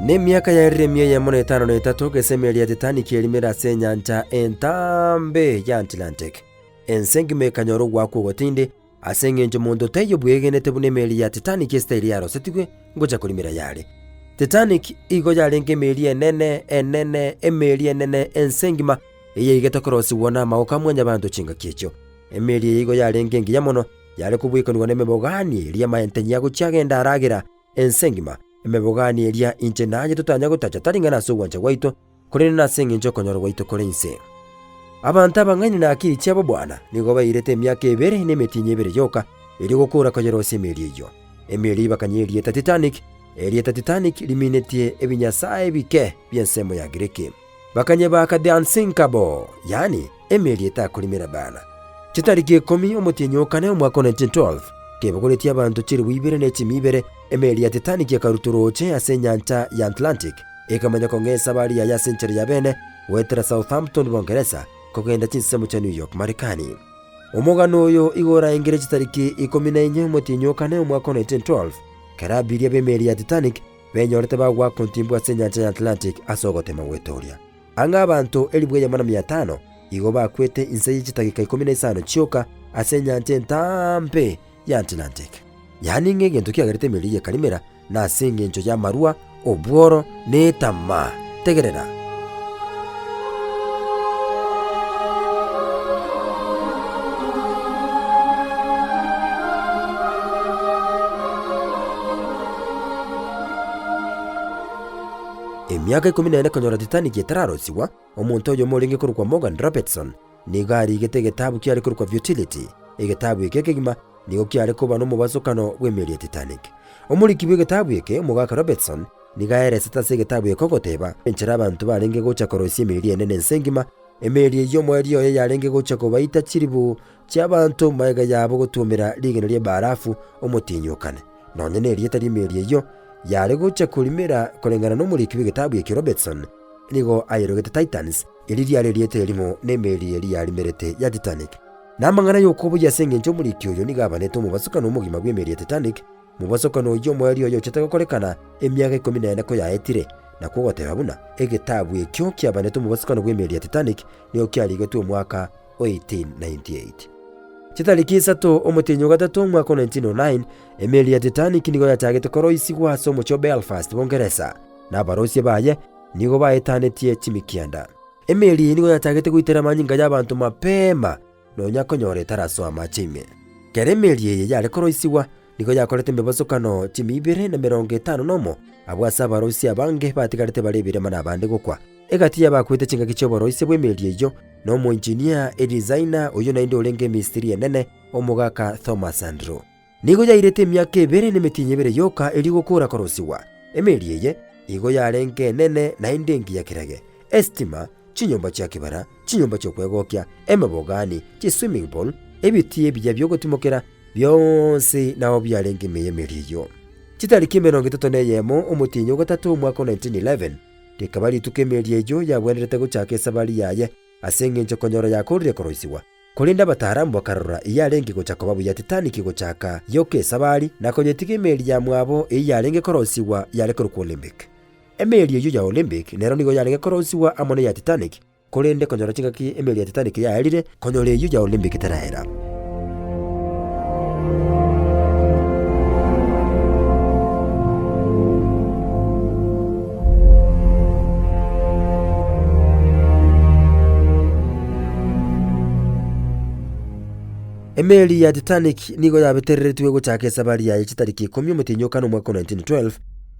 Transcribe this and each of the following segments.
Nemiaka yaerire emia eyemo na etano na etato gese emeeri ya Titanic erimire ase enyancha entambe ya Atlantic. Ense engima ekanyora ogoakwa ogotindi ase engencho monto taiyo bwegenete buna emeeri ya Titanic esitairi yarosetigwe ngocha korimera yare. Titanic igo yarenge emeeri enene, enene, emeeri enene ense engima eyaigete korosigwa namagoko a mwanyabanto chingaki echio. Emeeri eye igo yarenge engiya mono, yare kobwekanigwa nemebogani eria amaentenyi agochia agenda aragera ense engima, emebogani eria inche naye totanya gotacha tari ng'a nase ogwancha gwaito, korende nase engencho okonyora gwaito kore inse. Abanto abang'aini na akili chiabo bwana nigo bairete emiaka ebere na emetienyi ebere yoka erio gokoora koyerosia emeeri eyio. Emeeri eyio bakanyia erieta Titanic, erieta Titanic riminetie ebinyasae ebike bi'ensemo ya Giriki. Bakanyebaka The Unsinkable, yaani emeeri etakorimera bana. Chitariki ikomi omotienyi o kane omwaka o 1912, kebogoretie abanto chilifu ibere ne chimia ibere, emeeri ya Titanic ekarutwa rooche ase enyancha ya Atlantic, ekamanya kong'ea esabari yaye ase enchera ya bene goetera Southampton, Bongeresa, kogenda chinsemo chia New York, Marekani. Omogano oyo igo oraengire chitariki ikomi na inye omotienyi o kane omwaka o 1912, kera abiria b'emeeri ya Titanic benyorete bagoakwa ontimbu ase enyancha ya Atlantic ase ogotema gwetooria. Ang'e abanto elifu eyemo na mia tano igo bakwete inse ye chidakika ikomi na isano chioka ase enyancha entambe ya Atlantic. Yaani ng'a egento kiagerete emeri eye ekarimera nase engencho y'amarwa, obworo, na etamaa. Tegerera! Emiaka ikomi na ene konyora Titanic etararosigwa, omonto oyomo orenge korokwa Morgan Robertson nigo arigete egetabu kiare korokwa Futility. Egetabu eke ekegima nigo kiare koba nomobasokano bw'emeeri ya Titanic. Omoriki bw'egetabu eke, omogaka Robertson, nigo aeresete ase egetabu eke ogoteba, Enchera abanto barenge gocha koroisia emeeri enene ense engima, emeeri eyio omoerio oye yarenge gocha kobaita chiribu chi'abanto magega yabo gotwomera rigena ri'ebarafu omotienyi o kane. Nonya nerieta ri'emeeri eyio yare gocha korimera koreng'ana nomoriki bw'egetabu ekio Robertson nigo ayerogete Titans, eri riare erieta erimo nemeeri eria yarimerete ya Titanic. Namang'ana y'okoboyia ase engencho omoriki oyo nigo abanete omobasokano omogima bw'emeeri ya Titanic, mobasokano oyio omoerio oye ochete gokorekana emiaka ikomi na ene koyaetire, nakwo ogoteba buna egetabu ekio kiabanete omobasokano bw'emeeri ya Titanic nigo kiarigetwe omwaka o 1898. Chitariki isato omotienyi o gatato omwaka o 1909, emeeri ya Titanic nigo yachagete koroisigwa ase omochie o Belfast, Bongeresa, na abaroisia baye nigo baetanetie chimikianda. Emeeri eye nigo yachagete goitera amanyinga y'abanto mapema nonya konyora etarasoa amache ime. Kera emeeri eye yare koroisigwa, nigo yakorete emebasokano chimia ibere na emerongo etano nomo, abwo ase abaroisia abange batigarete bare ebirema na abande gokwa. Egati y'abakwete chingaki chi'oboroisia bw'emeeri eyio nomoengineer, edesigner, oyio naende orenge emisiri enene, omogaka Thomas Andrew. Nigo yairete emiaka ebere na emetienyi ebere yoka erio gokoora korosigwa. Emeeri eye igo yarenge enene naende engiya kerage. Esitima, chinyomba chia kebara, chinyomba chi'okwegokia, emebogani, chiswimming pool, ebitii ebiya bi'ogotimokera, bionsi nao biarenge ime y'emeeri eyio. Chitariki emerongo etato na eyemo omotienyi o gatato omwaka o 1911, rikaba rituko emeeri eyio yagwenerete gochaka esabari yaye ase engencho konyora yakoorire koroisigwa. Korende abataaramu bakarora iyarenge gocha koba buya Titanic gochaka yoka esabari na koyetiga emeeri yamwabo eyio yarenge korosigwa yare korokwa Olympic. Emeeri eyio ya Olympic nero nigo yarenge korosigwa amo neya Titanic, korende konyora chingaki emeeri ya Titanic yaerire, konyora eyio ya Olympic teraera. Emeeri ya Titanic nigo yabetereretwe gochaka esabari yaye chitariki ikomi omotienyi o kane omwaka o 1912,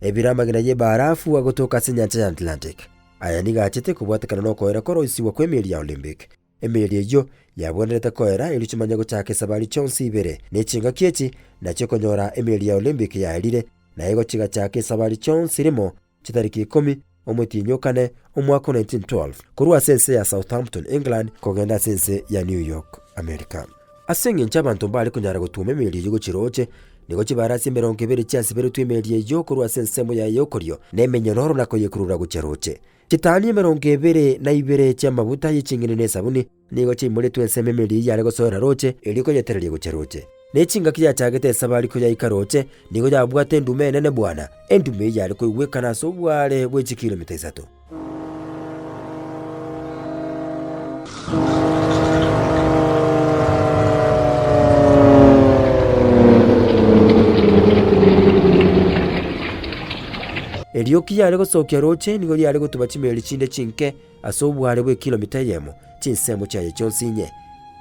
ebire amagena y'ebarafu agotoka ase enyancha ya Atlantic. Aya nigo achete kobwatekana nokoera koroisigwa kw'emeeri ya Olympic. Emeeri eyio yabwenerete koera erio chimanye gochaka esabari chionsi ibere, ne chingaki echi nachio konyora emeeri ya Olympic yaerire, na igo chigachaka esabari chionsi rimo chitariki ikomi omotienyi o kane omwaka o 1912, korwa ase ense ya Southampton, England, kogenda ase ense ya New York, America. Ase engencho abanto mbare konyara gotwoma emeeri eyio gochia rooche, nigo chibarasi emerongo ebere chiasiberetwe emeeri eyio korwa ase ensemo yaye y'okorio, na emenyororo na koyekurura gochia rooche. Chitani emerongo ebere na ibere chi'amaguta ye ching'eni na esabuni nigo chiaimoretwe ensemo emeeri eyio yare gosoera rooche, erio koyetereria gochia rooche. Ne chingaki yachagete esabari koyaika roche, nigo yabwate endume enene bwana, endume eyio yare koigwekana ase obware bwe chikilomita isato. Erioki yare gosokia roche nigo riare gotuba chimeli chinde chinke ase obware bw'ekilomita eyemo chinsemo chiaye chionsi inye,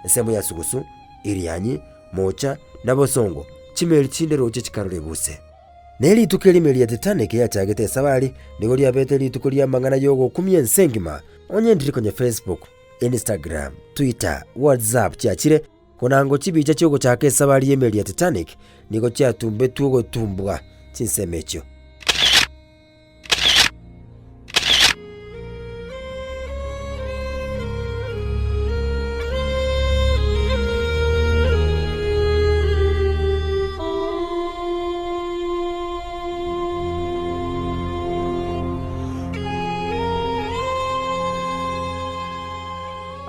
ensemo ya sugusu, Irianyi, moocha, na bosongo, chimeli chinde roche chikarora ebuse. Ne rituko erimo eria Titanic yachagete esabari, nigo riabete rituko ri'amang'ana y'ogokumia ense engima. Onye ndiri konya Facebook, Instagram, Twitter, WhatsApp chiachire, konango chibicha chiogochaka esabari y'emeli ya Titanic nigo chiatumbetwe ogotumbwa chinsemo echio.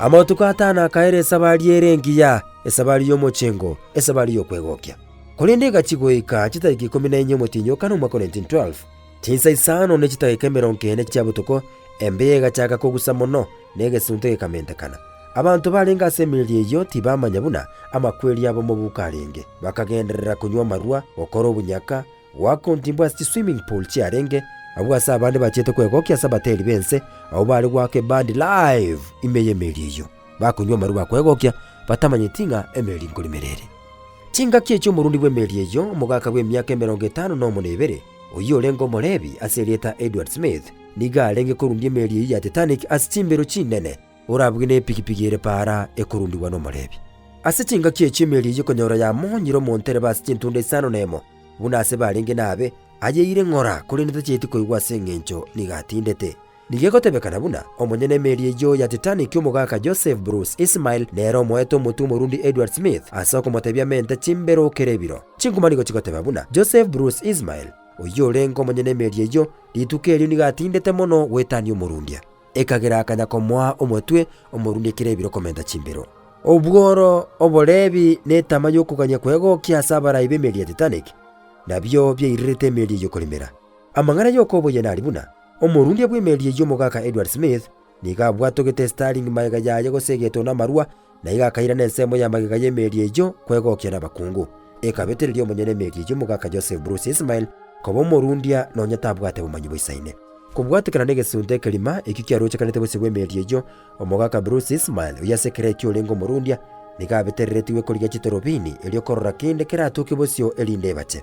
Amatuko atano akaera esabari ere engiya, esabari y'omochengo, esabari y'okwegokia. Korende egachia goika chitariki ikomi na inye omotienyi o kane omwaka o 1912, Chinsa isano ne chidakika emerongo ene chia botuko, embeo egachaka kogusa mono, na egesunte gekamentekana. Abanto barenge ase emeri eyio tibamanya buna amakweri abo mobuko arenge. Bakagenderera konywa amarwa, gokora obunyaka, goaka ontimbu ase chiswimming pool chiarenge, abwo ase abande bachiete kwegokia ase abateri b'ense, abwo bare goaka ebandi live ime y'emeri eyio, bakonywa amarwa bakwegokia, batamanyeti ng'a emeri nkorimera ere. Chingaki echio omorundi bw'emeri eyio, omogaka bw'emiaka emerongo etano nomo na ebere, oyio orenge Omolevi ase erieta Edward Smith, nigo arenge korundia emeri eyio ya Titanic ase chimbero chinene, orabugwe nepigipigi ere paara ekorundigwa n'Omolevi. Ase chingaki echio emeri eyio konyora yamonyire omontereba ase chintunda isano nemo, buna ase barenge nabe, ayeire ng'ora, korende tachieti koigwa ase engencho nigo atindete. Nigo egotebekana buna omonyene emeri eyio ya Titanic omogaka Joseph Bruce Ismail nere omoete omotwe omorundi Edward Smith ase okomotebia amente chimbero kera ebiro. Chinkuma nigo chigoteba buna Joseph Bruce Ismail, oyio orenge omonyene emeri eyio, rituko erio nigo atindete mono goetania omorundia. Ekagera akanya komoa omotwe omorundia kera ebiro komenta chimbero. Obworo, oborebi, na etama y'okogania kwegokia ase abarai b'emeri ya Titanic nabio biairirete emeri eyio korimera. Amang'ana y'okoboyia nari buna, Omorundia bw'emeri eyio omogaka Edward Smith, nigo abwatogete estaring magega yaye gose egetoo amarwa, na igo akairana ensemo ya magega y'emeri eyio kwegokia nabakungu. Ekabetereria omonyene emeri eyio omogaka Joseph Bruce Ismail koba omorundia nonya tabwate bomanyi boisaine. Kobwatekana negesunte ekerima ekio kiarochekanete bosio bw'emeri eyio, omogaka Bruce Ismail oyio ase ekero ekio orenge omorundia, nigo abetereretigwe korigia chitorobini erio korora kende keratoke bosio erinde ebache.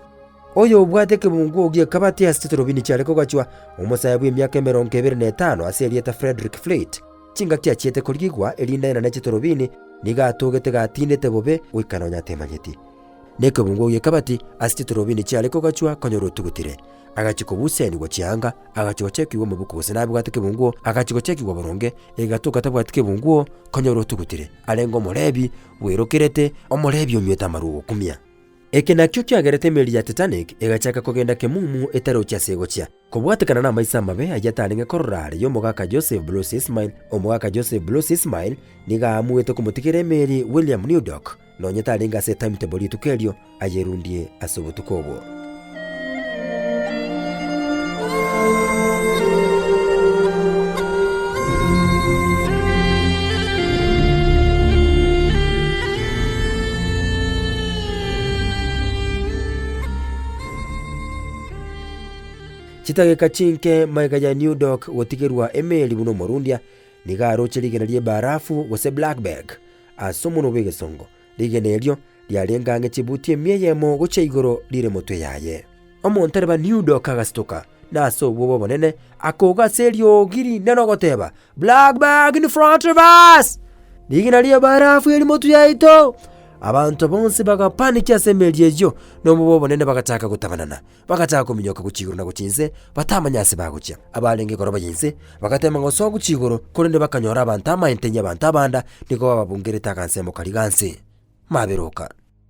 Oyobwate ekebunguo gi'ekabati ase chitorobini chiare kogachwa, omosae bw'emiaka emerongo ebere na etano ase erieta Frederick Fleet, chingaki achiete korigigwa erinde aenane chitorobini, nigo atogete gatindete bobe goika nonya atemanyeti. Nekebunguo gi'ekabati ase chitorobini chiare kogachwa konyora otugutire. Agachia kobusenigwa chianga, agachia gochekigwa omobuko gose nabwate kebunguo, agachia gochekigwa boronge, egatoka tabwati kebunguo, konyora otugutire. Arenge omorebi bwerokerete, omorebi onywete amarwa ogokumia. Eke nakio kiagerete emeri ya Titanic egachaka kogenda kemumu etarochi ase egochia. Kobwatekana namaiso amabe ayio atarenge korora are y'omogaka Joseph Bruce Ismail, omogaka Joseph Bruce Ismail nigo aamuete komotigera emeri William Newdok nonye tarenge ase etimetable rituko erio ayerundie ase obotuko obwo. Chidageka chinke magega ya New Dok gotigerwa emeri buna omorundia, nigo aroche rigena ri'ebarafu gose blackberg ase omonwa bw'egesongo. Rigena erio riarenge ang'e chibuti emia eyemo gochia igoro rire motwe yaye. Omontereba New Dok agasitoka, na ase obwoba obonene akoga ase eriogi rinene ogoteba, Blackberg in front of us! Rigena ri'ebarafu eri motwe yaito! Abanto bonsi bagapaniki ase emeri eyio, na obwoba obonene bagachaka gotabanana. Bagachaka kominyoka gochia igoro na gochia inse, batamanya ase bagochia. Abarenge igoro ya inse bagateema gosoa gochia igoro, korende bakanyora abanto amaentenyi abanto abanda nigo bababungerete agansemo karia ganse. Maberoka.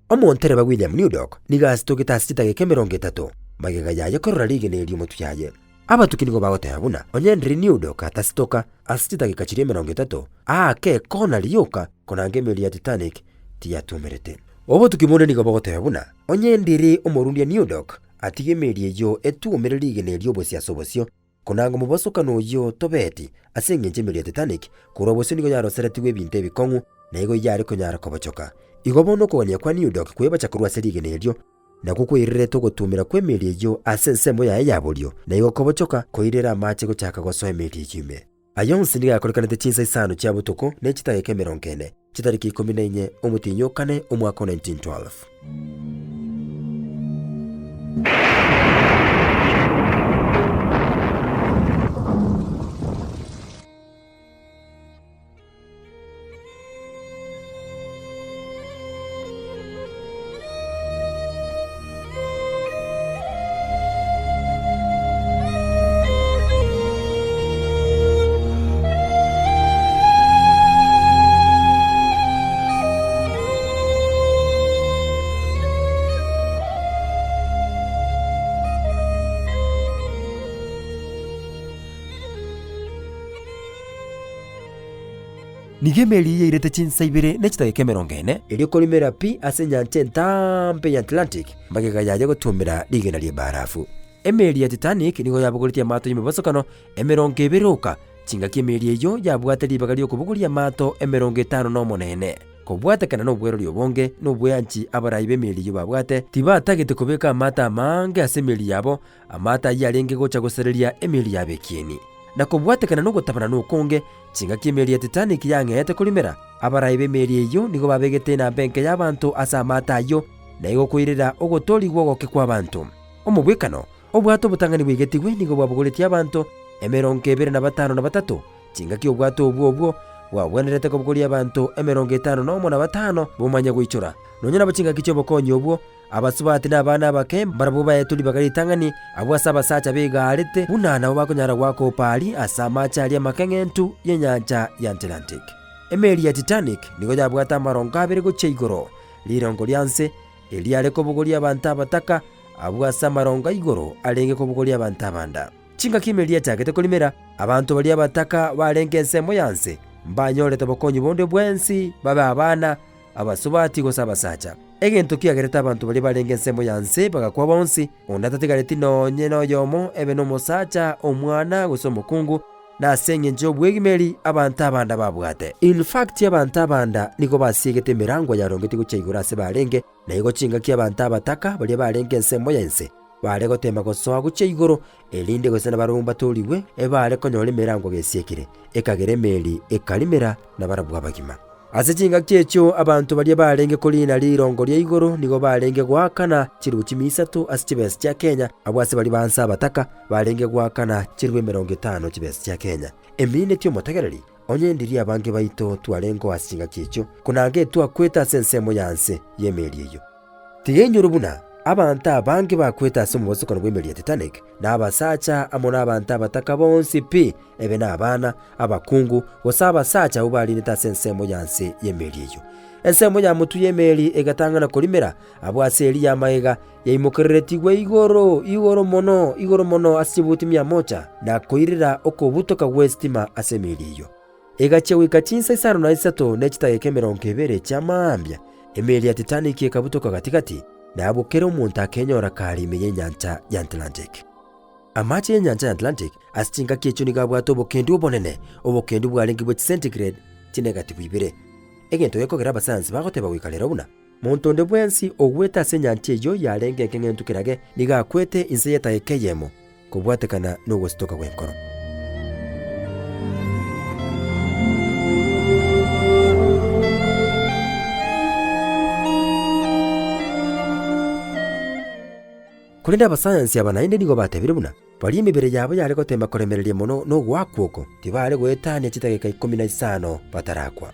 Omontereba William Newdok nigo asitogete ase chidageka emerongo etato, magega yaye korora rigena erio motwe yaye. Abatuki nigo bagoteba buna onye ndiri Newdok atasitoka ase chidageka chiria emerongo etato, aake ekona rioka konanga emeri ya Titanic tiyatumerete. Obotuki bonde nigo bogoteba buna, onye ndiri omorundia Newdok atige emeri eyio etuomere rigena erio obosio ase obosio, konanga omobosokano oyio tobeti, ase engencho emeri ya Titanic korwa bosio nigo yaroseretigwe ebinto ebikong'u na igo yare konyara kobochoka. Igo bono okogania kwa Newdok kwebacha korwa ase rigena erio nakwo kwairerete ogotuomera kw'emeri eyio ase ensemo yaye ya borio, na igo kobochoka koirera amache gochaka gosoa emeri eyio ime. Aya onsi nigo akorekanete chinsa isano chia botuko ne chidageka emerongo ene, chitariki ikomi na inye, omotienyi o kane, omwaka o 1912. Nigo emeri yairete chinsa ibere ne chidageka emerongo ene, erio korimera pi ase enyancha entambe ya Atlantic, magega yaye gotuomera rigena ri'ebarafu. Emeri ya Titanic nigo yabogoretie amato y'emebasokano emerongo ebere oka, chingaki emeri eyio yabwate ribaga ri'okobogoria amato emerongo etano na omonene. Kobwatekana nobwerori obonge na obweanchi abarai b'emeri eyio babwate, tibatagete kobeka amato amange ase emeri yabo, amato ayio arenge gocha gosereria emeri yabo ekieni. Na kobwatekana nogotabana nokonge, chingaki emeri ya Titanic yang'eete korimera, abarai b'emeri eyio nigo babegete enamba enke y'abanto ase amato ayio, na igo koirera ogotoorigwa ogoke kw'abanto. Omobwekano, obwato obotang'ani bwaigetigwe nigo bwabogoretie abanto emerongo ebere na batano na batato, chingaki obwato obwo obwo bwagwenerete kobogoria abanto emerongo etano nomo na batano bomanye goichora. Nonya nabo chingaki chi'obokonyi obwo, Abasubati na abana abake mbarabwo baetwe ribaga ritang'ani, abwo ase abasacha begaarete, buna nabo bakonyara goaka opari ase amache aria amakeng'entu y'enyancha ya Atlantic. Emeri ya Titanic nigo yabwate amarongo abere gochia igoro, rirongo ria nse, eriare kobogoria abanto abataka, abwo ase amarongo a igoro arenge kobogoria abanto abanda. Chingaki emeri yachagete korimera, abanto baria abataka barenge ensemo ya nse mbanyorete bokonyi bonde bwensi, babe abana, abasubati gose abasacha. Egento kiagerete abanto baria barenge ensemo ya nse bagakwa bonsi, onde atatigareti nonye noyomo, ebe nomosacha, omwana, gose omokungu, na ase engencho y'obwegimeri abanto abanda babwate. In fact abanto abanda nigo basiegete emerangwa yarongetie gochia igoro ase barenge, na igo chingaki abanto abataka baria barenge ensemo ya ense bare goteema gosoa gochia igoro, erinde gose nabarabwo mbatorigwe, ebare konyora emerangwa gesiekire, ekagera emeri ekarimera nabarabwo abagima. Ase chingaki echio abanto baria barenge koriina rirongo ria igoro nigo barenge goakana chilifu chimia isato ase chibesa chia Kenya, abwo ase baria ba nse abataka barenge goakana chilifu emerongo etano chibesa chia Kenya. Emineti omotegereri, onye ndiria abange baito twarengeo ase chingaki echio, konange twakwete ase ensemo ya nse y'emeri eyio. Tiga inyore buna abanto abange bakwete ase omobosokano bw'emeri ya Titanic, na abasacha amo nabanto abataka bonsi pi, ebe nabana, abakungu, gose abasacha abwo barinete ase ensemo ya nse y'emeri eyio. Ensemo ya motwe y'emeri egatang'ana korimera, abwo ase eria ya magega yaimokereretigwe igoro, igoro mono, igoro mono ase chibuti mia mocha, na koirera okobutoka gw'esitima ase emeri eyio. Egachia goika chinsa isano na isato ne chidageka emerongo ebere chia mambia, emeri ya Titanic ekabutoka gati-gati, na abwo kera omonto akenyora kare ime y'enyancha ya Atlantic. Amache y'enyancha ya Atlantic ase chingaki echio nigo abwate obokendu obonene, obokendu bwarenge bwe chisentigrade chinegatibu ibere. Egento gekogera abasayansi bagoteba goika rero buna, monto onde bwensi ogwete ase enyancha eyio yarenge enkeng'entu kerage nigo akwete inse y'etageka eyemo, kobwatekana nogositoka gw'enkoro. Korende abasayansi aba naende nigo batebire buna baria emebere yabo yare gotema koremereria mono nogoakwa oko, tibare goetania chidageka ikomi na isano batarakwa.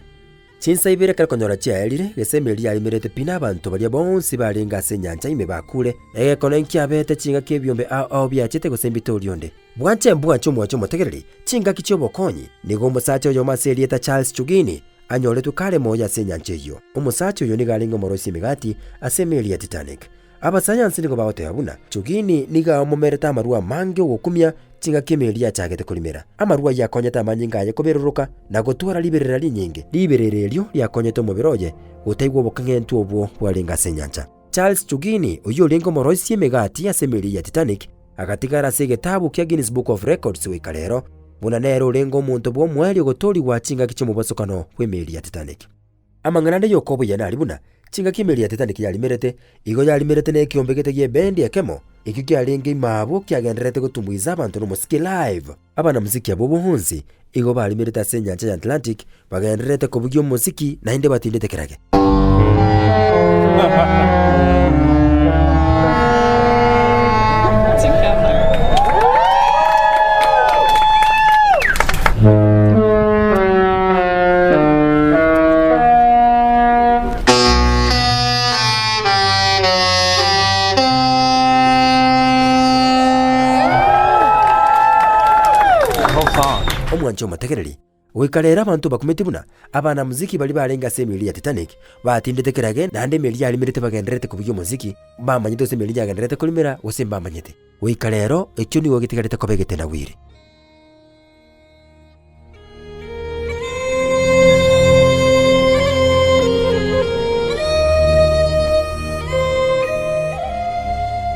Chinsa ibere ekero konyora chiaerire, gese emeri yarimerete pi na abanto baria bonsi barenge ase enyancha ime bakure. Egekone nkiabete chingaki ebiombe ao ao biachete gose mbitoria onde. Bwanche mbwanche omwanche omotegereri, chingaki chi'obokonyi. Nigo omosacha oyomo ase erieta Charles Chugini anyoretwe kare moyo ase enyancha eyio. Omosacha oyo nigo arenge omoroisia emegati ase emeri ya Titanic. Abasayansi nigo bagoteba buna Chugini nigo aomomerete amarwa amange ogokumia chingaki emeri yachagete korimera. Amarwa ayio akonyete amanyinga aye koberoroka na gotwara riberera rinyinge. Riberera erio riakonyete omobere oye gotaigwa obokeng'entu obwo bwarenge ase enyancha. Charles Chugini, oyio orenge omoroisia emegati ase emeri ya Titanic, agatigara ase egetabu kia Guinness Book of Records goika rero, buna nere orenge omonto bw'omoerio gotoorigwa chingaki chi'omobosokano bw'emeri ya Titanic. Amang'ana ande y'okoboyia nari buna, chingaki emeri ya Titanic yarimerete, igo yarimerete nekeombe gete gi'ebendi ekemo, ekio kiarenge ime abwo kiagendererete gotumbuiza abanto nomosiki live. Abanamosiki abwo bonsi igo barimerete ase enyancha ya Atlantic bagendererete kobugia omosiki naende batindete kerage. Omwancho omotegereri, Goika rero abanto bakumeti buna abanamuziki baria barenge ase emeri ya Titanic batindete kerage naende emeri yarimerete bagendererete kobugia omoziki, mbamanyete gose emeri yagendererete korimera gose mbamanyete. Goika rero ekio nigo getigarete koba egetenagwiri.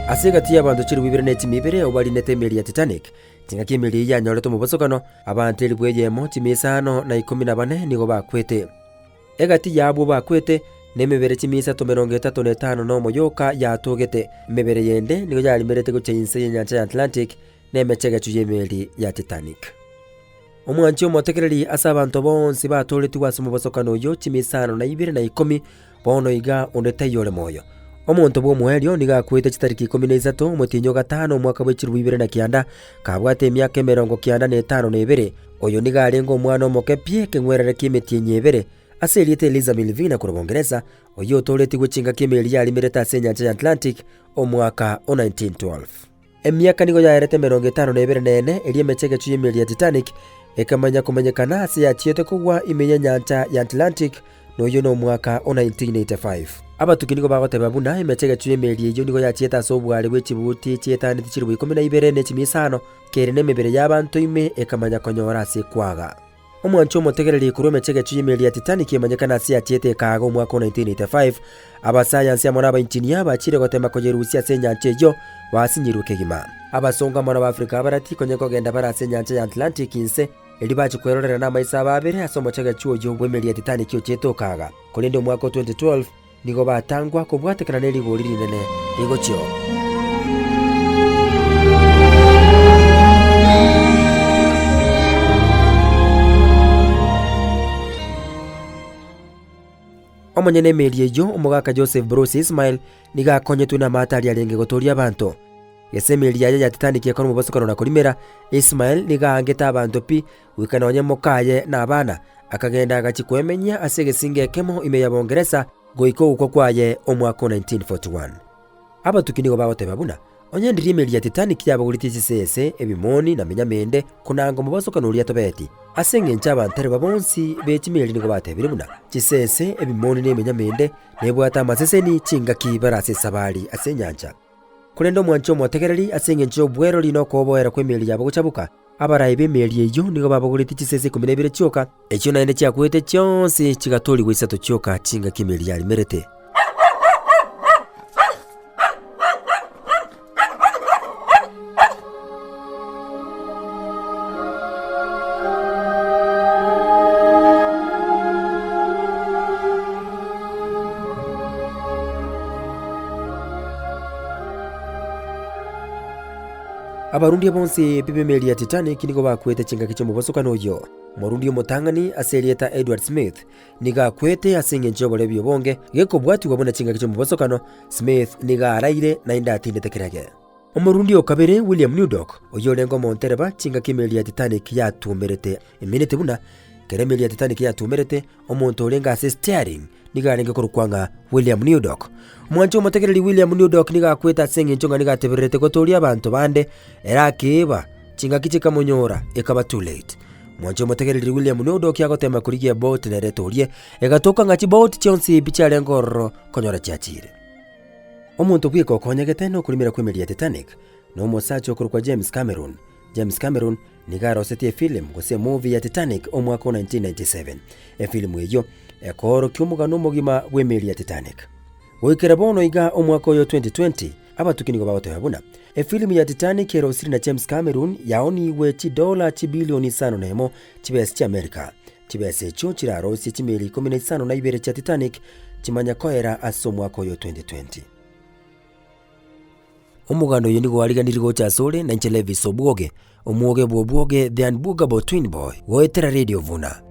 Ase egati y'abanto chilifu ibere ne chimia ibere abwo barinete emeri ya Titanic, chingaki emeri eyio yanyorete omobosokano, abanto elifu eyemo, chimia isano na ikomi na bane nigo bakwete. Egati y'abwo bakwete, nemebere chimia isato merongo etato na etano nomo yoka yatogete, emebere yende nigo yarimerete gochia inse y'enyancha ya Atlantic, nemechegecho y'emeli ya Titanic. Omwanchi omotegereri ase abanto bonsi batooretigwe ase omobosokano oyio chimia isano na ibere na ikomi, bono iga onde taiyo ore moyo. Omonto bw'omoerio nigo akwete chitariki ikomi na isato omotienyi o gatano omwaka bwe chilifu ibere na kianda, kabwate emiaka emerongo kianda na etano na ebere. Oyo nigo arenge omwana omoke pi ekeng'werere ki'emetienyi ebere, ase erieta Eliza Milvina korwa Bongeresa, oyio otooretigwe chingaki emeli yarimerete ase enyancha ya Atlantic omwaka o 1912. Emiaka nigo yaerete emerongo etano na ebere na ene eria emechegecho y'emeli ya Titanic ekamanya komanyekana ase yachiete kogwa ime y'enyancha ya Atlantic, na oyio nomwaka o 1985. Abatuki nigo bagoteba buna emechegecho y'emeli eyio nigo yachiete ase obware bwe chibuti chietaneti chilifu ikomi na ibere ne chimia isano, kere nemebere y'abanto ime ekamanya konyora ase ekwaga. Omwancho omotegereri korwa emechegecho y'emeli ya Titanic emanyekana ase yachiete ekaaga omwaka o 1985, abasayansi amo n'abainjinia bachire gotema koyerusia ase enyancha eyio, basinyirwe kegima. Abasongo amo n'Abaafrika abarati konya kogenda bare ase enyancha ya Atlantic inse, erio bachia kwerorera namaiso abo abere ase omochegecho oyio bw'emeli ya Titanic ochiete okaaga. Korende omwaka o 2012 nigo batangwa kobwatekana ne rigori rinene rigochio. Omonyene emeri eyio, omogaka Joseph Bruce Ismail, nigo akonyetwe namato aria arenge gotoria abanto. Gese emeri yaye ya Titanic ekora omobosokano na korimera, Ismail nigo aangete abanto pi, goika nonye mokaye na abana, Akagenda agachia kwemenyia ase egesingo ekemo ime ya Bongeresa goika ogokwa kwaye omwaka o 1941. Abatuki nigo bagoteba buna onye ndiria emeli ya Titanic yabogoretie chisese, ebimoni, na menyama ende konanga omobasokano oria tobeti. Ase engencho abantereba bonsi be chimeli nigo batebire buna chisese, ebimoni na emenyama ende nebwate amaseseni chingaki bare ase esabari ase enyancha. Korende omwanchi omotegereri ase engencho y'obwerori na okoboera kw'emeli yabo gochabuka, Abarai b'emeeri eyio nigo babogoretie chisese ikomi na ibere chioka, echio naende chiakwete chionsi chigatorigwa isato chioka chingaki emeeri yarimerete. Abarundia bonsi b'emeeri ya Titanic nigo bakwete chingaki chi'omobosokano oyio. Omorundia omotang'ani ase erieta Edward Smith nigo akwete ase engencho y'oborebi obonge, gekobwatigwa buna chingaki chi'omobosokano, Smith nigo araire naende atindete kerage. Omorundia o kabere William Newdok, oyio orenge omontereba chingaki emeeri ya Titanic yatuomerete, emineti buna kera emeeri ya Titanic yatuomerete, omonto orenge ase steering nigo arenge korokwa ng'a William Newdok. Omwancha omotegereri William Newdok nigo akwete ase eng'encho ng'a nigo atebererete gotooria abanto bande, ere akeeba, chingaki chikamonyora, ekaba too late. Omwancha omotegereri William Newdok agotema korigia eboat nere etoorie, egatoka ng'a chiboat chionsi pi chiarenge ororo konyora chiachire. Omonto bweka okonyegete nokorimera kw'emeri ya Titanic nomosacha okorokwa James Cameron. James Cameron nigo arosetie efilimu gose emovie ya Titanic omwaka o 1997. Efilimu eyio ekoorokia omogano omogima bw'emeri ya Titanic. Goikera bono iga omwaka oyo 2020, abatuki nigo bagoteba buna efilimu ya Titanic erosire na James Cameron yaonigwe chidola chibilioni isano nemo chibesa chi'America. Chibesa echio chirarosie chimeli ikomi na isano na ibere chia Titanic chimanye koera ase omwaka oyo 2020. Omoganda oyo nigo ariganirie gocha asore na inche Levis Obwoge, omwoge bw'obwoge the unbwogable twin boy, goetera Radio Vuna.